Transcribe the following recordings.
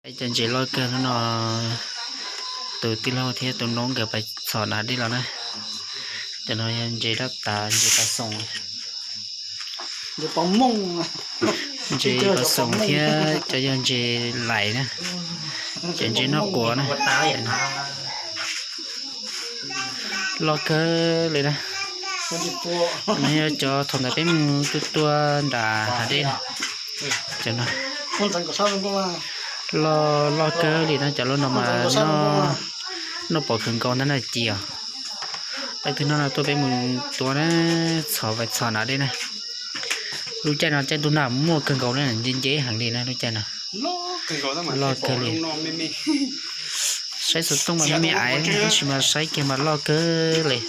Cov ntses loj kawg hnub no, tus tij laug thiab tus noob nkawd pais txhom hnav dej los na. Cov no yog ntses dab tas, ntses pas xoom, ntses pas xoom thiab cov yog ntses lais na, cov ntses noj quav na. Loj kawg li na. No yog cov thaum ntawd peb mus tua tua nram hav dej na. Cov no loj, loj kawg li na, cov loj no mas noj pom kawg nkaus ntag na ci os. Leej twg noj no tuaj peb mus tua na, txhom vais txhom hnav dej na. Lub caij no caij ntuj nag muaj kawg nkaus na, nce nce heev li na lub caij no. Loj kawg li. Saib xov tooj mas me me aiv tab sis mas saib kiag mas loj kawg li.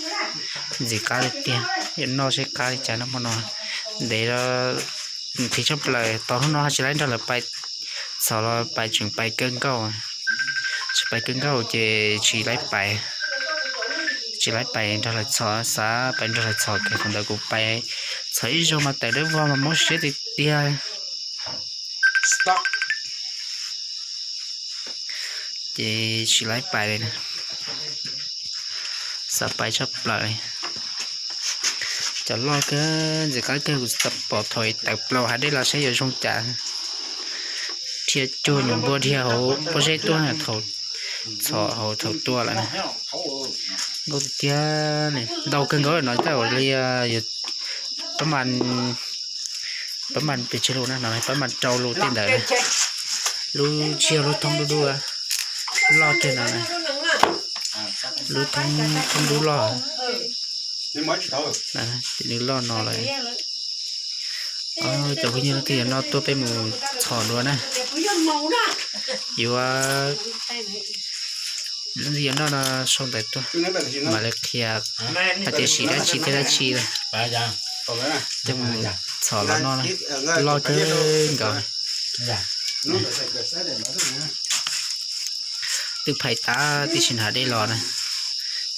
Ntxim qab li tiag, yuav noj seb qab li cas no hmo no. Ntev, nqhis tshaj plaws, tos hnub no tsis laib nrog lawv pais txhom los pais tseem pais kawg nkaus. Tsis pais kawg nkaus ces tsis laib pais, tsis laib pais nrog lawv txhom, xav pais nrog lawv txhom kiag. Thaum ntawd kuv pais txhom ib zaug mas tawm dawb vog mas mob siab tiag tiag. Ces tsis laib pais li na, xav pais tshaj plaws li. Cov loj kawg, ntxim qab kawg, kuv xav pom thaum tawm plaws hav dej los saib yuav zoo cas. Dhia cuag nyuam npua dhia hauv pob zeb tuaj thaum txhom hauv thaum tua lawm na. Nkauj tiag tiag, ntau kawg nkaus no tab ua li pab mas, pab mas pes tsawg lus na no, pab mas rau lus tej ntawd na. Lub tsis yog lub thoob dub dub, loj tiag no, lub thoob dub loj. Ces nws loj no lawm. Cov phooj ywg, leej twg yuav noj tuaj peb mus txhom dua na. Yuav, leej twg yuav noj no sau ntawv tuaj, mam li qhia hais tias siv dab tsi thiab dab tsi coj mus txhom los noj na. Loj kawg nkaus. Twb phais tas tib si hnav dej los na.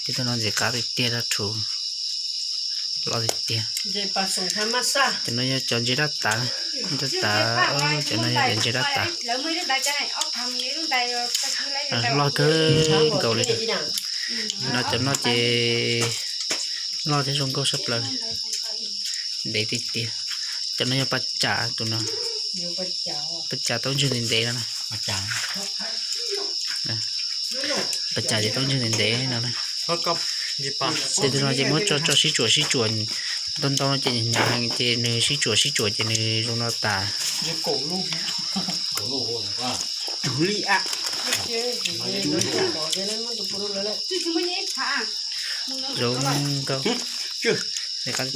Tib tug no ntxim qab tiag tiag, dab rhuv, loj tiag tiag. Cov no yog cov ntses dab tas, dab tas, cov no yog cov ntses dab tas. Loj kawg nkaus li. No cov no ces loj thiab zoo nkauj sab plaws, ntev tiag tiag. Cov no yog pas cas, tus no pas cas taub ntswg ntev ntev no na. Pas cas ces taub ntswg ntev ntev no na. Ces tus no ces muab tso tso sib tsuam sib tsuam ntau ntau no ces hnyav heev ces nws sib tsuam sib tsuam ces nws zoo no tas. Zoo nkauj. Pas cas,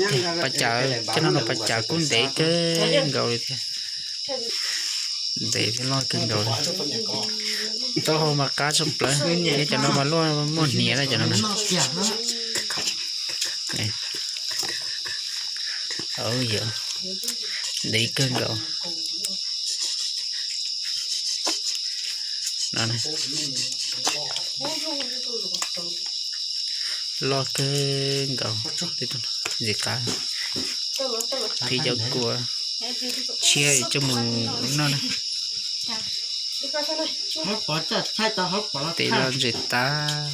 cov no no pas cas kuj ntev kawg nkaus li thiab. Ntev thiab loj kawg nkaus li. Taub hau mas qab tshaj plaws thiab, cov no mas luaj muaj hniav na cov no na. Yog ntev kawg nkaus. Loj kawg nkaus, ntxim qab. Qhib cov kua tshiab coj mus noj na. Tes los ntses tas.